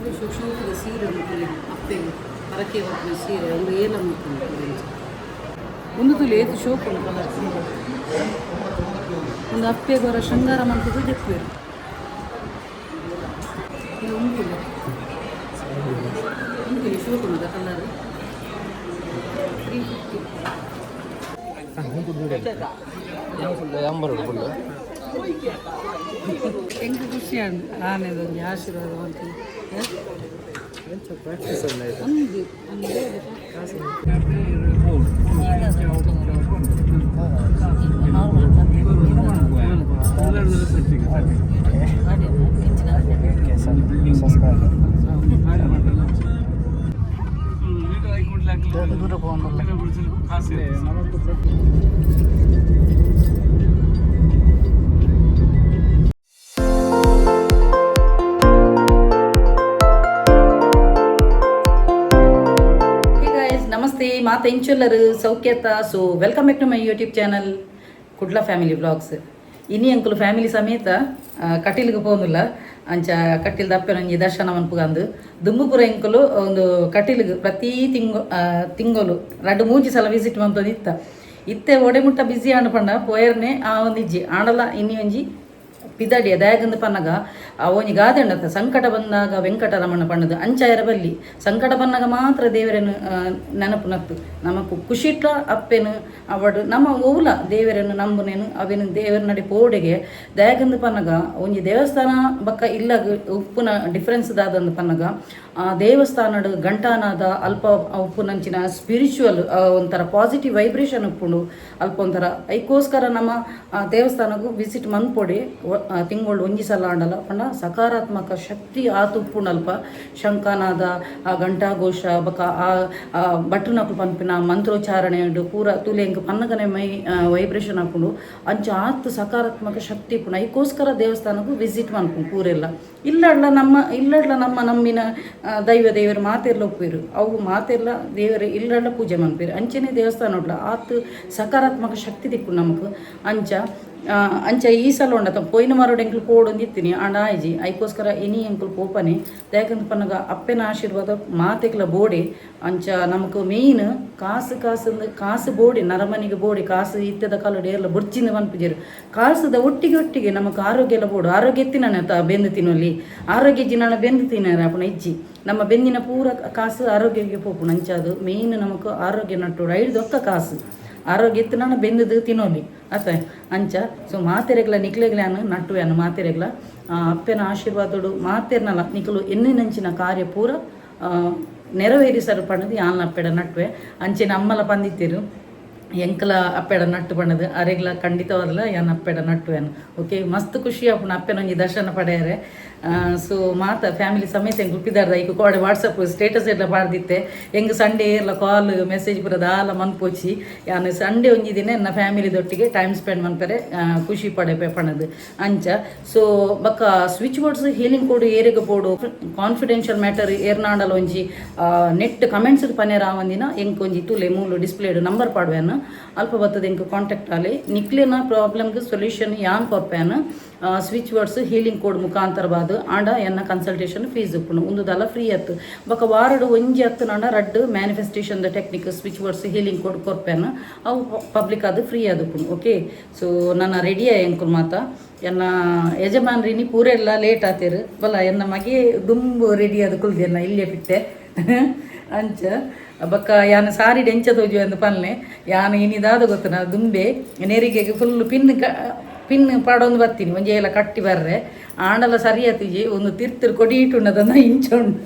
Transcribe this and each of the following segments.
ಒಂದು ಶೋಕದ ಸೀರೆ ಉಂಟು ಅಪ್ಪೆಗೆ ಪರಕೆ ಬರ್ಪಿನ ಸೀರೆ ಒಂದು ಏಲ ಉಂಟು. ಒಂದು ತುಲೆ ಏತು ಶೋಕು ಉಂಟು ಕಲರ್ ಸೀರೆ. ಒಂದು ಅಪ್ಪೆಗೆ ಹೊರ ಶೃಂಗಾರ ಮಂತದ್ದು ದೆಪ್ಪೇರು. ಇದು ಉಂಟು ಉಂಟು, ಶೋಕು ಉಂಟು ಕಲರ್. 350. ಫುಲ್. ಎಂಕ್ ಖುಷಿ ಆಂಡ್ ಆನೆದೊಂಜಿ ಆಶೀರ್ವಾದ ಮಂತು. ಪ್ರಾಕ್ಟೀಸ್ ಅಲ್ಲ ಇದು. ಒಂದು ಒಂದು. ಸಬ್ಸ್ಕ್ರೈಬ್ ದೂರ ಹೋಗಲ್ಲ. ಗೈಸ್, ನಮಸ್ತೆ. ಮಾತ ಇಂಚುಲ್ಲರು ಸೌಖ್ಯತ? So welcome back to my YouTube channel Kudla family vlogs. ಇನಿ ಅಂಕುಲು ಫ್ಯಾಮಿಲಿ ಸಮೇತ ಕಟೀಲ್ಗೆ ಪೋನುಲ್ಲ. ಅಂಚ ಕಟೀಲ್ ದಪ್ಪೆನೊಂಜಿ ದರ್ಶನ ಮನ್ಪುಗಂದು ದುಂಬುಪುರ ಎಂಕುಲು ಒಂದು ಕಟೀಲ್ಗೆ ಪ್ರತಿ ತಿಂಗು ತಿಂಗಳು ರಡ್ಡು ಮೂಜಿ ಸಲ ವಿಸಿಟ್ ಮಂತೊಂದು ಇತ್ತ. ಇತ್ತೆ ಒಡೆ ಮುಟ್ಟ ಬಿಸಿ ಆಂಡ್ ಪಂಡ ಪೋಯರ್ನೆ ಆ ಒಂದು ಇಜ್ಜಿ. ಆಂಡಲ ಇನ್ನಿ ಒಂಜಿ ಪಿದಡಿಯ ದಯಾಗಂದು ಪನ್ನಗ ಆ ಒಂಜಿ ಗಾದೆ ಉಂಡತ್ತ, ಸಂಕಟ ಬಂದಾಗ ವೆಂಕಟರಮಣ ಪಣ್ಣದು. ಅಂಚಾಯರ ಬಲ್ಲಿ, ಸಂಕಟ ಬಂದಾಗ ಮಾತ್ರ ದೇವರನ್ನು ನೆನಪು ನತ್ತು. ನಮಕ್ ಖುಷಿಟ್ಲ ಅಪ್ಪೆನು ಅವಡು ನಮ್ಮ ಓಲ ದೇವರನ್ನು ನಂಬುನೇನು ಅವೇನು ದೇವರ ನಡಿ ಪೋಡೆಗೆ. ದಯಾಗಂದು ಪನ್ನಗ ಒಂಜಿ ದೇವಸ್ಥಾನ ಬಕ್ಕ ಇಲ್ಲ ಉಪ್ಪುನ ಡಿಫ್ರೆನ್ಸ್ ದಾದಂದು ಪನ್ನಗ ಆ ದೇವಸ್ಥಾನಡ್ ಘಂಟಾನಾದ ಅಲ್ಪ ಉಪ್ಪುನಂಚಿನ ಸ್ಪಿರಿಚುವಲ್ ಒಂಥರ ಪಾಸಿಟಿವ್ ವೈಬ್ರೇಷನ್ ಉಪ್ಪುಂಡು ಅಲ್ಪ ಒಂಥರ. ಐಕೋಸ್ಕರ ನಮ್ಮ ಆ ದೇವಸ್ಥಾನಕ್ಕೂ ವಿಸಿಟ್ ಮನ್ಪೊಡಿ ತಿಂಗಳು ಒಂಜಿ ಸಲ ಆಂಡಲ. ಪಂಡ ಸಕಾರಾತ್ಮಕ ಶಕ್ತಿ ಆತು ಉಪ್ಪುಂಡು ಅಲ್ಪ. ಶಂಖನಾದ, ಆ ಘಂಟಾಘೋಷ ಬೊಕ ಆ ಆ ಭಟ್ರುನಕುಲು ಪನ್ಪಿನ ಮಂತ್ರೋಚ್ಚಾರಣೆ ಉಂಡು ಪೂರ ತುಲೆ ಎಂಕ್ ಪನ್ನಗನೆ ಮೈ ವೈಬ್ರೇಷನ್ ಆಪುಂಡು. ಅಂಚ ಆತ್ ಸಕಾರಾತ್ಮಕ ಶಕ್ತಿ ಉಪ್ಪುಂಡು. ಐಕೋಸ್ಕರ ದೇವಸ್ಥಾನಕ್ಕೂ ವಿಸಿಟ್ ಮನ್ಪುಂಡು ಪೂರೆಲ್ಲ. ಇಲ್ಲಡ್ಲ ನಮ್ಮ ಇಲ್ಲಡ್ಲ ನಮ್ಮ ನಮ್ಮಿನ ದೈವ ದೇವರು ಮಾತೆರ್ಲ ಒಪ್ಪೇರು. ಅವು ಮಾತೆರ್ಲ ದೇವರು ಇಲ್ಲಡ್ಲ ಪೂಜೆ ಮನ್ಪೇರು. ಅಂಚನೆ ದೇವಸ್ಥಾನ ಉಡ್ಲ ಆತ್ ಸಕಾರಾತ್ಮಕ ಶಕ್ತಿ ತಿಕ್ಕು ನಮಕ್. ಅಂಚ ಅಂಚ ಈ ಸಲ ಉಂಡತ ಪೋಯಿನ ಮಾರೋಡು ಎಂಕ್ಲು ಪೋಡೊಂದಿತ್ತೀನಿ, ಆಂಡ ಆಯ್ಜಿ. ಐಕೋಸ್ಕರ ಇನಿ ಎಂಕ್ಲು ಪೋಪನೆ. ದಾಯೆಗಂದ್ ಪನ್ನಗ ಅಪ್ಪೆನ ಆಶೀರ್ವಾದ ಮಾತೆಕ್ಲ ಬೋಡೆ. ಅಂಚ ನಮಕ್ ಮೇಯ್ನ್ ಕಾಸು ಕಾಸು ಕಾಸು ಬೋಡಿ, ನರಮನಿಗೆ ಬೋಡಿ ಕಾಸು. ಇತ್ತೆದ ಕಾಲಡ್ ಏರ್ಲ ಬೊಡ್ಚಿಂದ ಪನ್ಪುಜೆರ್. ಕಾಸುದ ಒಟ್ಟಿಗೆ ಒಟ್ಟಿಗೆ ನಮಕ್ ಆರೋಗ್ಯ ಎಲ್ಲ ಬೋಡು. ಆರೋಗ್ಯ ಎತ್ತಿನ ಬೆಂದು ತಿನ್ನೊಲಿ, ಆರೋಗ್ಯ ಜಿನಾಳ ಬೆಂದು ತಿನ್ನರೆ ಅಪುನ ಇಜ್ಜಿ. ನಮ್ಮ ಬೆಂದಿನ ಪೂರ ಕಾಸು ಆರೋಗ್ಯಕ್ಕೆ ಪೋಪುಂಡು. ಅಂಚ ಅದು ಮೇಯ್ನ್ ನಮಕ್ ಆರೋಗ್ಯ ನಟ್ಟು ಐದು ಕಾಸು. ಆರೋಗ್ಯ ಇತ್ತು ನಾನು ಬೆಂದದು ತಿನ್ನೋಲಿ ಅತ್ತ. ಅಂಚ ಸೊ ಮಾತೆರೆಗ್ಲ ನಿಕ್ಲೆಗ್ಲಾನು ನಟ್ಟುವೆನು. ಮಾತೆರೆಗ್ಲ ಅಪ್ಪೆನ ಆಶೀರ್ವಾದಡು ಮಾತೆರ್ನಲ ನಿಕಲು ಎನ್ನಿನಂಚಿನ ಕಾರ್ಯ ಪೂರ ನೆರವೇರಿಸರು ಪಣ್ಣದು ಯಾನ್ ಅಪ್ಪೆಡ ನಟ್ಟುವೆ. ಅಂಚಿನ ಅಮ್ಮಲ ಪಂದಿತ್ತೀರು ಎಂಕಲ ಅಪ್ಪೆಡ ನಟ್ಟು ಪಣ್ಣದು. ಅರೆಗ್ಲ ಖಂಡಿತವಾದಲ ಯಾನ್ ಅಪ್ಪೆಡ ನಟ್ಟುವೆನು. ಓಕೆ, ಮಸ್ತ್ ಖುಷಿ ಆಪುಂಡು ಅಪ್ಪೆನೊಂಜಿ ದರ್ಶನ ಪಡೆಯರೆ. ಸೊ ಮಾತ ಫ್ಯಾಮಿಲಿ ಸಮೇತ ಎಂಕ್ ಪಿದಾರ್ದ ಐಕ್ ಕೋಡೆ ವಾಟ್ಸಪ್ ಸ್ಟೇಟಸ್ ಎಲ್ಲ ಪಾಡ್ದಿತ್ತೆ. ಎಂಗ್ ಸಂಡೇ ಎಲ್ಲ ಕಾಲ್ ಮೆಸೇಜ್ ಪೂರ ದಾಲ ಮನ್ಪೋಚಿ. ಯಾನ್ ಸಂಡೇ ಒಂಜಿ ದಿನ ಎನ್ನ ಫ್ಯಾಮಿಲಿ ದೊಟ್ಟಿಗೆ ಟೈಮ್ ಸ್ಪೆಂಡ್ ಮನ್ಪರೆ ಖುಷಿ ಪಡೆಪೆ ಪಣದು. ಅಂಚ ಸೊ ಬೊಕ್ಕ ಸ್ವಿಚ್ ಬೋರ್ಡ್ಸ್ ಹೀಲಿಂಗ್ ಕೋಡ್ ಏರೆಗ್ ಬೋಡು, ಕಾನ್ಫಿಡೆನ್ಷಿಯಲ್ ಮ್ಯಾಟರ್ ಏರ್ನಾಂಡಲ ಒಂಜಿ ನೆಟ್ ಕಮೆಂಟ್ಸ್ ಪನೇರ ಆವಂದಿನ ಎಂಕ್ ಒಂಜಿ ತೂಲೆ ಮೂಲು ಡಿಸ್ಪ್ಲೇಡ್ ನಂಬರ್ ಪಾಡುವೆನ್. ಅಲ್ಪ ಬತ್ತದ ಎಂಕ್ ಕಾಂಟ್ಯಾಕ್ಟ್ ಆಲೆ. ನಿಕ್ಲೆನ ಪ್ರಾಬ್ಲಮ್ಗೆ ಸೊಲ್ಯೂಷನ್ ಯಾನ್ ಕೊರ್ಪೇನ್ ಸ್ವಿಚ್ ವರ್ಡ್ಸ್ ಹೀಲಿಂಗ್ ಕೋಡ್ ಮುಖಾಂತರವಾದ. ಆಂಡ ಎನ್ನ ಕನ್ಸಲ್ಟೇಷನ್ ಫೀಸ್ ಉಪ್ಪುಂಡು. ಉಂದುದಲ್ಲ ಫ್ರೀ ಅತ್ತು. ಬೊಕ ವಾರಡು ಒಂಜಿ ಅತ್ತು ನಾಂಡ ರಡ್ಡ್ manifestation the technique switch words healing code ಕೊರ್ಪೇನ್. ಅವು ಪಬ್ಲಿಕ್ ಅದು ಫ್ರೀ ಆದುಪ್ಪುಂಡು. ಓಕೆ, ಸೊ ನನ್ನ ರೆಡಿ ಎಂಕುಲು ಮಾತ. ಎನ್ನ ಯಜಮಾನ್ರಿನಿ ಪೂರೆಲ್ಲ ಲೇಟ್ ಆತೇರು ಬಲ. ಎನ್ನ ಮಗೆ ದುಂಬು ರೆಡಿ ಅದು ಕುಲ್ದೆನ್ನ ಇಲ್ಲೇ ಬಿಟ್ಟೆ. ಅಂಚ ಬೊಕ್ಕ ಯಾನ್ ಸಾರಿಡ್ ಎಂಚ ತೋಜು ಅಂದ್ ಪನ್ಲೆ. ಯಾನ್ ಇನಿದಾದ ಗೊತ್ತನ ದುಂಬೆ ನೆರಿಗೆಗೆ ಫುಲ್ ಪಿನ್ ಪಿನ್ ಪಾಡೊಂದು ಬರ್ತೀನಿ. ಒಂಜಿ ಎಲ್ಲ ಕಟ್ಟಿ ಬರ್ರೆ ಆಂಡಲ ಸರಿ ಆತಿಜಿ. ಒಂದು ತಿರ್ತಿರ್ ಕೊಡಿ ಇಟ್ಟುಂಡದನ್ನ ಇಂಚ ಉಂಡು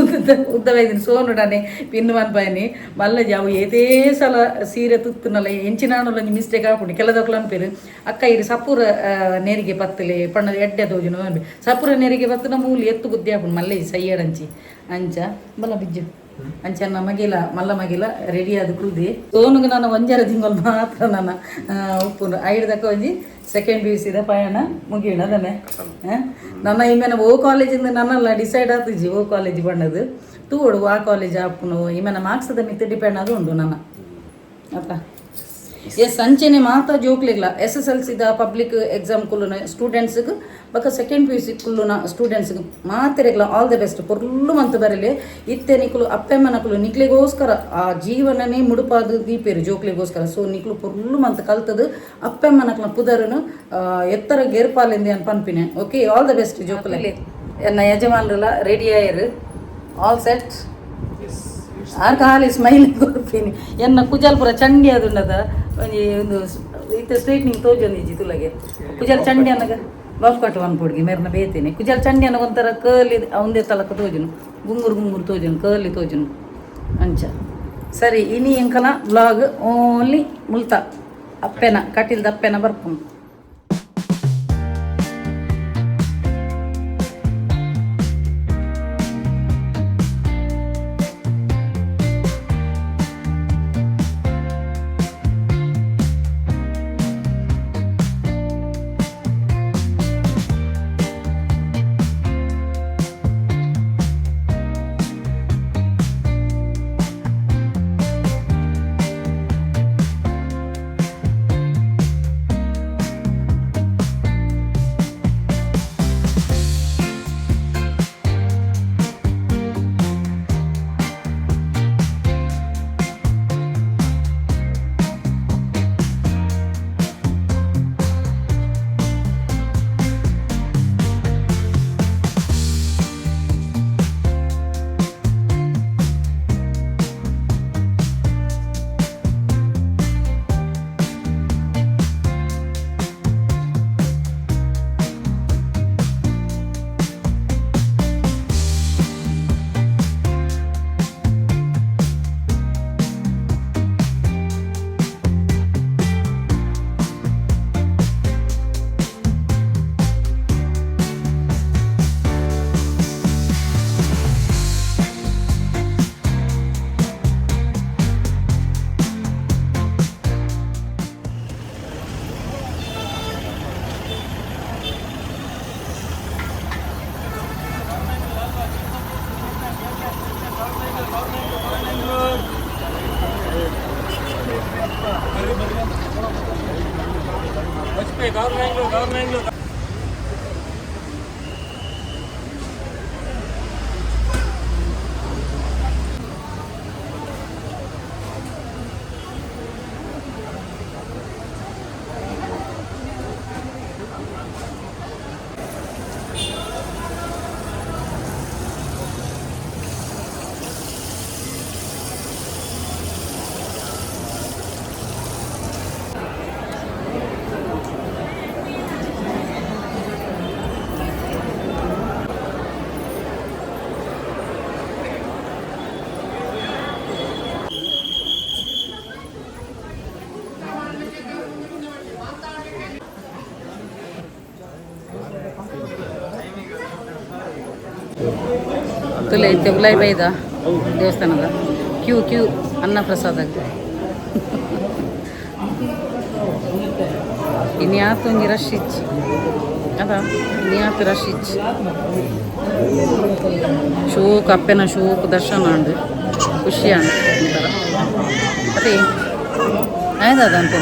ಉದ್ದ ಉದ್ದವೈದಿನ ಸೋನುಡನೆ ಪಿನ್ ಮನ್ಪಾಯನಿ ಮಲ್ಲಜಿ. ಅವು ಏತೇ ಸಲ ಸೀರೆ ತುತ್ತುನಲ್ಲ ಎಂಚಿನಾಂಡಲ ಒಂಜಿ ಮಿಸ್ಟೇಕ್ ಆಪುಂಡು. ಕೆಲದಕ್ಲು ಅನ್ಪೇರು, ಅಕ್ಕ ಇರು ಸಪೂರ ನೆರಿಗೆ ಪತ್ತಲೆ ಪಣ್ಣದ ಎಡ್ಡೆ ತೋಜುನು ಅನ್ಪೆ. ಸಪೂರ ನೆರಿಗೆ ಪತ್ತುನ ಮೂಲಿ ಎತ್ತು ಬುದ್ಧಿ ಆಪುಂಡು. ಮಲ್ಲೇಜಿ ಸಯ್ಯಡಂಚಿ. ಅಂಚ ಬಲ ಬಿಜ್ಜು. ಅಂಚ ಮಗಿಲ ಮಲ್ಲ ಮಗಿಲ ರೆಡಿ ಆದ್ ಕುಲ್ದಿ. ಸೋನುಗು ನಾನು ಒಂಜರ ತಿಂಗಳು ಮಾತ್ರ ನನ್ನ ಉಪ್ಪುಂಡು. ಐಡ್ದಕ್ಕ ಒಂಜಿ ಸೆಕೆಂಡ್ ಪಿಯುಸಿದ ಪಯಣ ಮುಗಿಯೋಣ ಅದನ್ನೇ. ನನ್ನ ಇಮೇನ ಓ ಕಾಲೇಜಿಂದ ನನ್ನಲ್ಲ ಡಿಸೈಡ್ ಆತಿಜಿ. ಓ ಕಾಲೇಜ್ ಬಣ್ಣದು ತೂವೊಡು, ಆ ಕಾಲೇಜ್ ಆಪುನು. ಇಮೇನ ಮಾರ್ಕ್ಸ್ದ ಮಿತ್ತು ಡಿಪೆಂಡ್ ಅದು ಉಂಡು ನನ್ನ ಅಪ್ಪ. ಎಸ್ ಅಂಚೆನೆ ಮಾತಾ ಜೋಕ್ಲೆಗ್ಲ ಎಸ್ ಎಸ್ ಎಲ್ ಸಿದ ಪಬ್ಲಿಕ್ ಎಕ್ಸಾಮ್ ಕುಲ್ಲುನ ಸ್ಟೂಡೆಂಟ್ಸ್ಗ್ ಬೊಕ ಸೆಕೆಂಡ್ ಪಿ ಯು ಸಿ ಕುಲ್ಲುನ ಸ್ಟೂಡೆಂಟ್ಸ್ಗ್ ಮಾತೆರೆಗ್ಲ ಆಲ್ the best. ಪೊರ್ಲು ಮಂತ್ ಬರಲಿ. ಇತ್ತೆ ನಿಕುಲು ಅಪ್ಪೆಮ್ಮನಕುಲು ನಿಕ್ಲೆಗೋಸ್ಕರ ಆ ಜೀವನನೇ ಮುಡುಪಾದ ದೀಪೇರು ಜೋಕ್ಲೆಗೋಸ್ಕರ. ಸೊ ನಿಕುಲು ಪೊರ್ಲು ಮಂತ್ ಕಲ್ತದು ಅಪ್ಪೆಮ್ಮನಕ್ಲ ಪುದರುನು ಎತ್ತರ ಗೇರ್ಪಾಲೆಂದು ಅನ್ ಪನ್ಪಿನೆ. ಓಕೆ, ಆಲ್ the best ಜೋಕುಲೆ. ಎನ್ನ ಯಜಮಾನ್ರಲ್ಲ ರೆಡಿ ಆಯರು, ಆಲ್ ಸೆಟ್. ಆರ್ ಖಾಲಿ ಸ್ಮೈಲ್ ಕೊರ್ಪಿನಿ. ಎನ್ನ ಕುಜಾಲ್ ಪೂರ ಚಂಡಿ ಅದುಂಡದ ಒಂಜಿ ಒಂದು ಇತ್ತೆ ಸ್ಟ್ರೈಟ್ನಿಂಗ್ ತೋಜೊಂದಿಜ್ಜಿ ತುಲಗೆ. ಕುಜಾಲ್ ಚಂಡಿ ಅನ್ನಗ ಬಾಬ್ ಕಟ್ ಪೊಡ್ಗಿ ಮೇರ್ನ ಬೇತೇನೆ. ಕುಜಾಲ್ ಚಂಡಿ ಅನ್ನಗ ಒಂಥರ ಕರ್ಲಿ ಅವಂದೇ ತಲಕ ತೋಜುನು, ಗುಂಗುರು ಗುಂಗುರು ತೋಜುನು, ಕರ್ಲಿ ತೋಜುನು ಅಂಚ. ಸರಿ, ಇನಿ ಎಂಕಲ ವ್ಲಾಗ್ ಓನ್ಲಿ ಮುಲ್ತ ಅಪ್ಪೆನ ಕಟೀಲ್ದ ಅಪ್ಪೆನ ಬರ್ಪುಂಡು. ತುಲೆ ಇತ್ತೆ ಉಲಾಯಿ ಬೈದ ದೇವಸ್ಥಾನದ ಕ್ಯೂ ಕ್ಯೂ ಅನ್ನ ಪ್ರಸಾದ. ಇನ್ಯಾತ ಒಂಜಿ ರಶ್ ಇಜ್ಜಿ ಅದ, ಇನ್ಯಾತ ರಶ್ ಇಜ್ಜಿ. ಶೋಕ್ ಅಪ್ಪೆನ ಶೋಕ್ ದರ್ಶನ ಉಂಡು, ಖುಷಿ ಆಂಡ್ ಒಂಥರ. ಅದೇ ಆಯ್ತದ ಅಂತ.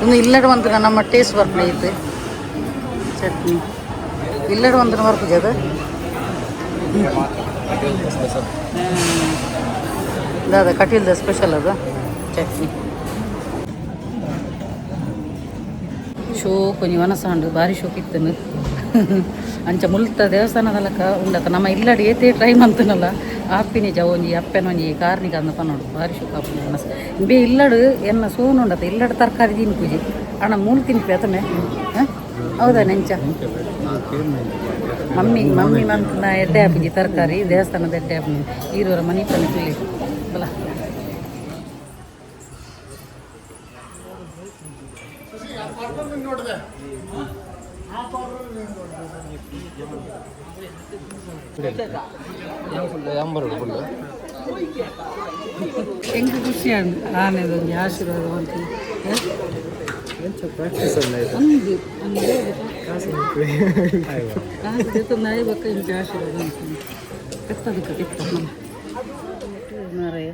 ಒಂದು ಇಲ್ಲಡೆ ಬಂತು ನಮ್ಮ ಟೇಸ್ಟ್ ಬರ್ಪುಂಡು ಐತೆ ಚಟ್ನಿ. ಇಲ್ಲಡೆ ಬಂತು ಬರ್ಪುಜಿ ಅದು ದಾದ ಕಟೀಲ್ದ ಸ್ಪೆಷಲ್ ಅದು ಚಟ್ನಿ. ಶೋಕ್ ಒಂಜಿ ವನಸಾಂಡು ಭಾರಿ ಶೋಕ್ ಇತ್ತನು. ಅಂಚ ಮುಲ್ತ ದೇವಸ್ಥಾನದಲಕ ಉಂಡತ ನಮ್ಮ ಇಲ್ಲಡೆ ಏತೇ ಟ್ರೈ ಮಂತನಲ್ಲ ಆಪಿನಿ ಜ ಒಂಜಿ ಅಪ್ಪೆನ ಒಂಜಿ ಕಾರ್ನಿಕ ಅಂದ ಪನ್ನೋಡು. ಭಾರಿ ಶೋಕ್ ಆಪುಂಡು ವನಸ್ ಬೇ. ಇಲ್ಲಡು ಎನ್ನ ಸೋನು ಉಂಡತ ಇಲ್ಲಡು ತರಕಾರಿ ತಿನ್ಪುಜಿ ಅಣ್ಣ ಮೂಲು ತಿನ್ಪಿ ಅತಮೆ. ಹೌದಾ ನೆಂಚ ಮಮ್ಮಿ ಮಮ್ಮಿ ಮಂತ್ನ ಎಡ್ಡೆ ಆಪುಜಿ ತರಕಾರಿ, ದೇವಸ್ಥಾನದ ಎಡ್ಡೆ ಆಪುಜಿ. ಈರೋರ ಮನಿ ಪನಿ ತುಲಿ ಬಲ. ಎಂಕ್ ಖುಷಿ ಆಂಡ್ ಆನೆದೊಂಜಿ ಆಶೀರ್ವಾದ ಮಂತು. ಒಂದು ಒಂದು ಕಾಸು ದೆತ್ತೊಂದು ಆಯ್ ಬೊಕ್ಕ ಇಂಚ ಆಶೀರ್ವಾದ ಮನ್ಪುನು. ಪೆತ್ತದಿಕ್ಕ ಪೆತ್ತ ಮಾರಾಯ.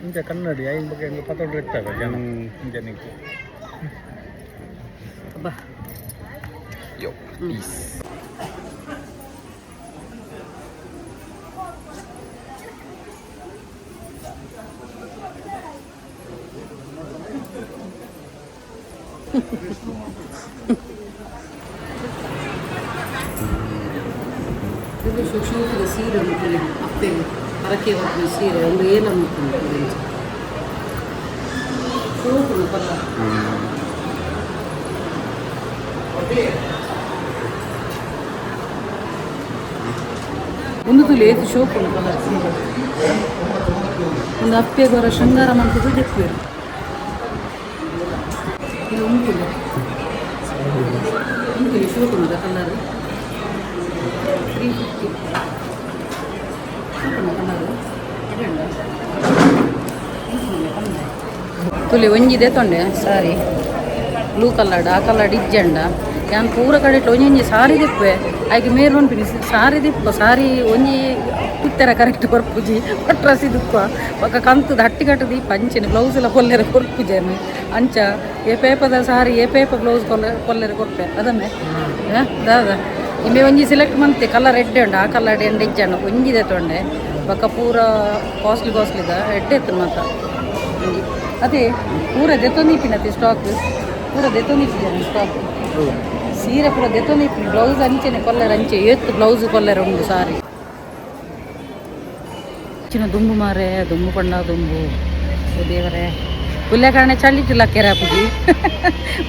ಇಂಚ ಕನ್ನಡಿ ಐನ್ ಬಗ್ಗೆ ಹೆಂಗೆ ಪತ್ತೊಂಡು ಇರ್ತಾರೆ ಜನ ಜನಕ್ಕೆ. ಬಾ. ಯೋ ಪೀಸ್. ಇದು ಶೋಕದ ಸೀರೆ ಉಂಟು ಅಪ್ಪೆ ಪರಕೆ ಹೊತ್ತಿನ ಸೀರೆ ಒಂದು ಏಲ ಉಂಟು. ಶೋಕುನು ಪಲ್ಲ. ಒಂದು ತುಲಿ ಏತು ಶೋಕುನು ಕಲರ್ ಸೀರೆ. ಒಂದು ಅಪ್ಪೆ ಗೊರ ಶೃಂಗಾರ ಮಂತದ್ದು ದೆಪ್ಪೇರು. ಇದು ಉಂಟು ಉಂಟು ಶೋಕುನದ ಕಲರ್. 350. ಕಲರ್ ತುಲಿ ಒಂಜಿದೆ ತೊಂಡೆ ಸಾರಿ ಬ್ಲೂ ಕಲರ್ಡ್. ಆ ಕಲರ್ಡ್ ಇಜ್ಜಂಡ ಯಾನ್ ಪೂರ ಕಡೆ ಒಂಜಿ ಸಾರಿ ದಿಪ್ಪೆ. ಐಕ್ ಮೇರ್ ಪನ್ಪಿನಿ ಸಾರಿ ದಿಪ್ಪ ಸಾರಿ ಒಂಜಿ ತುತ್ತೆರ ಕರೆಕ್ಟ್ ಕೊರ್ಪುಜಿ ಪಟ್ರಸಿ ದುಪ್ಪ ಬೊಕ ಕಂತದ ಹಟ್ಟಿ ಕಟ್ಟದಿ ಪಂಚಿನ ಬ್ಲೌಸ್ ಎಲ್ಲ ಕೊಲ್ಲೆರೆ ಕೊರ್ಪುಜೆನ್. ಅಂಚ ಏಪೇಪದ ಸಾರಿ ಏಪೇಪ ಬ್ಲೌಸ್ ಕೊಲ್ಲೆ ಕೊಲ್ಲೆರೆ ಕೊರ್ಪೆ ಅದನ್ನೇ ದಾದ ಇಂಬೆ ಒಂಜಿ ಸೆಲೆಕ್ಟ್ ಮಂತೆ. ಕಲರ್ ಎಡ್ಡೆ ಉಂಡು. ಆ ಕಲರ್ ಎಂಡ್ ಇಜ್ಜಂಡ ಒಂಜಿದೆ ತೊಂಡೆ. ಬೊಕ ಪೂರ ಕಾಸ್ಟ್ಲಿ ಕಾಸ್ಟ್ಲಿದ ಎಡ್ಡೆ ಇತ್ತು ಮಾತ ಒಂಜಿ. ಅದೇ ಪೂರ ದೆತ್ತೊಂದಿಪ್ಪಿನತಿ ಸ್ಟಾಕ್ ಪೂರ ದೆತ್ತೊಂದಿಪ್ಪಿದ್ದೇನೆ. ಸ್ಟಾಕ್ ಸೀರೆ ಪೂರ ದೆತ್ತೊಂದಿಪ್ಪಿನಿ. ಬ್ಲೌಸ್ ಅಂಚೆನೆ ಕೊಲ್ಲೆರ್ ಅಂಚೆ ಏತ್ ಬ್ಲೌಸ್ ಕೊಲ್ಲೆರ್ ಉಂಡು ಸಾರಿ. ಚಿನ್ನ ದುಂಬು ಮಾರೆ, ದುಂಬು ಪಂಡ ದುಂಬು. ಓ ದೇವರೇ, ಪುಲ್ಯ ಕಾರಣ ಚಳಿಟ್ ಲಕ್ಕೆರ ಪೂಜಿ.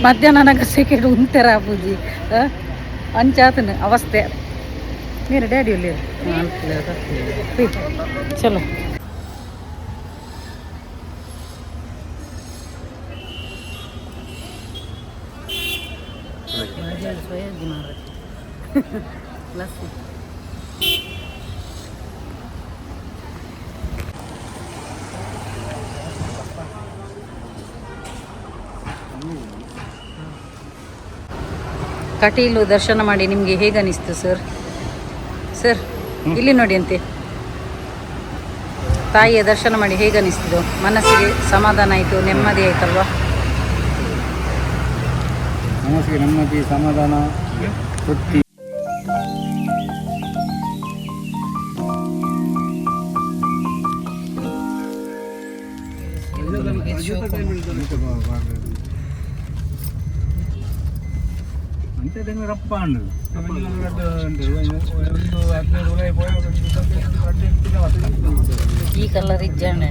ಮಧ್ಯಾಹ್ನ ನಂಗೆ ಸೆಕೆಂಡ್ ಉಂತೆರ ಪೂಜಿ ಅಂಚಾತನ ಅವಸ್ಥೆ. ಮೇರೆ ಡ್ಯಾಡಿ ಅಲ್ಲಿ. ಚಲೋ. ಸೋಯಾಜಿ ಮಾರ್ರೆ ಲಸ್ಸಿ. ಕಟೀಲು ದರ್ಶನ ಮಾಡಿ ನಿಮಗೆ ಹೇಗೆ ಅನಿಸ್ತು ಸರ್? ಸರ್, ಇಲ್ಲಿ ನೋಡಿ ಅಂತೆ. ತಾಯಿಯ ದರ್ಶನ ಮಾಡಿ ಹೇಗೆ ಅನಿಸ್ತಿದ್ದು? ಮನಸ್ಸಿಗೆ ಸಮಾಧಾನ ಆಯಿತು, ನೆಮ್ಮದಿ ಆಯ್ತಲ್ವಾ? ಮನಸ್ಸಿಗೆ ನೆಮ್ಮದಿ, ಸಮಾಧಾನ, ತೃಪ್ತಿ. ಅಂಚೆ ರಪ್ಪ ಉಂಡು ಒಂದು 15 ರೂಪಾಯಿ ಪೋಯ. ಈ ಕಲರ್ ಇಜ್ಜಾಂಡ.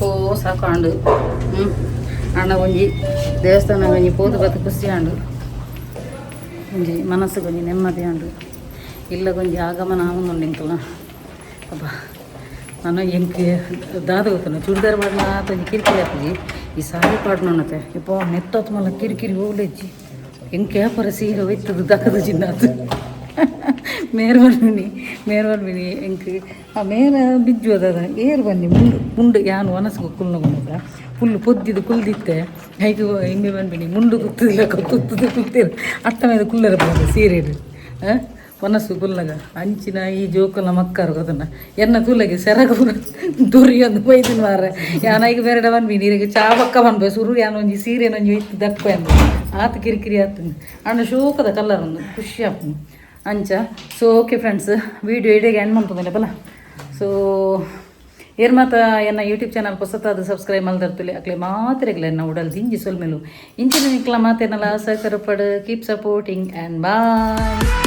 ಓ ಸಾಕಾಂಡು. ಅಣ್ಣ ಒಂಜಿ ದೇವಸ್ಥಾನ ಒಂಜಿ ಪೋದು ಬತ್ತು ಖುಷಿ ಆಂಡು. ಒಂಜಿ ಮನಸ್ಸುಗೊಂಜಿ ಒಂಜಿ ನೆಮ್ಮದಿ ಆಂಡು. ಇಲ್ಲಗೊಂಜಿ ಆಗಮನ ಆವೊಂದುಂಡು ಎಂಕಲ್ನ. ಅಬ್ಬಾ, ನಾನು ಎಂಕ್ ದಾದ ಗೊತ್ತುಂಡು, ಚೂಡಿದಾರ್ ಪಾಡ್ನ ಒಂಜಿ ಕಿರಿಕಿರಿ ಆಪುಜಿ, ಈ ಸಾರಿ ಪಾಡ್ನತೆ ಇಪ್ಪ ನೆತ್ತತ್ ಮಲ್ಲ ಕಿರಿಕಿರಿ ಹೋಗ್ಲೆಜ್ಜಿ. ಎಂಕ್ ಯಾಪರ ಸೀರೆ ಒಯ್ತದು ದಕ್ಕದು ಜಿನ್ನಾತು. ಮೇರ್ ಬನ್ನಿ, ಮೇರ್ ಬನ್ನಿ. ಎಂಕ್ ಆ ಮೇರ ಬಿಜ್ಜು ಅದ ಏರ್ ಬನ್ನಿ. ಮುಂಡು ಮುಂಡು ಯಾನ್ ವನಸ್ಗು ಕುಲ್ನ ಫುಲ್ ಪೊದ್ದಿದ್ದು ಕುಲ್ದಿತ್ತೆ. ಐಕ್ ಇಂಬೆ ಬನ್ಬಿನಿ ಮುಂಡು ಕುತ್ತದಿಲ್ಲ ಕುತ್ತದು ಕುಲ್ತೇರು ಅತ್ತ ಮೇಲೆ ಕುಲ್ಲರ ಬಂದು ಸೀರೆಡು ವನಸ್ಸು ಕುಲ್ಲಗ. ಅಂಚಿನ ಈ ಜೋಕುಲ ಮಕ್ಕರು ಗೊತ್ತನ ಎನ್ನ ತೂಲಗೆ ಸೆರಗ ದುರಿಯೊಂದು ಬೈದಿನ ಮಾರ್ರೆ. ಯಾನ್ ಐಕ್ ಬೇರೆಡ ಬನ್ಬಿ ನೀರಿಗೆ ಚಾ ಬಕ್ಕ ಬನ್ಬೆ ಸುರು. ಯಾನ್ ಒಂಜಿ ಸೀರೆ ಒಂಜಿ ಇತ್ತು ದಕ್ಕ ಅಂದು ಆತ ಕಿರಿಕಿರಿ ಆತು. ಅಣ್ಣ ಶೋಕದ ಕಲರ್ ಒಂದು ಖುಷಿ ಆಪುಂಡು ಅಂಚ. ಸೊ ಓಕೆ ಫ್ರೆಂಡ್ಸ್, ವಿಡಿಯೋ ಇಡೀ ಎಂಡ್ ಮನ್ಪುಂದಿಲ್ಲ ಬಲ. ಸೊ ಏರ್ ಮಾತ ಎನ್ನ ಯೂಟ್ಯೂಬ್ ಚಾನಲ್ ಹೊಸತಾದ ಸಬ್ಸ್ಕ್ರೈಬ್ ಮಲ್ದರ್ತುಲೆ ಅಕ್ಲೆ ಮಾತ್ರೆಗ್ಲ ಎನ್ನ ಉಡಲ್ ದಿಂಜಿ ಸೊಲ್ಮೆಲು. ಇಂಚಿನ ನಿಕ್ಲ ಮಾತೇನಲ್ಲ ಸಹಕಾರ ಪಡು. Keep supporting and boy.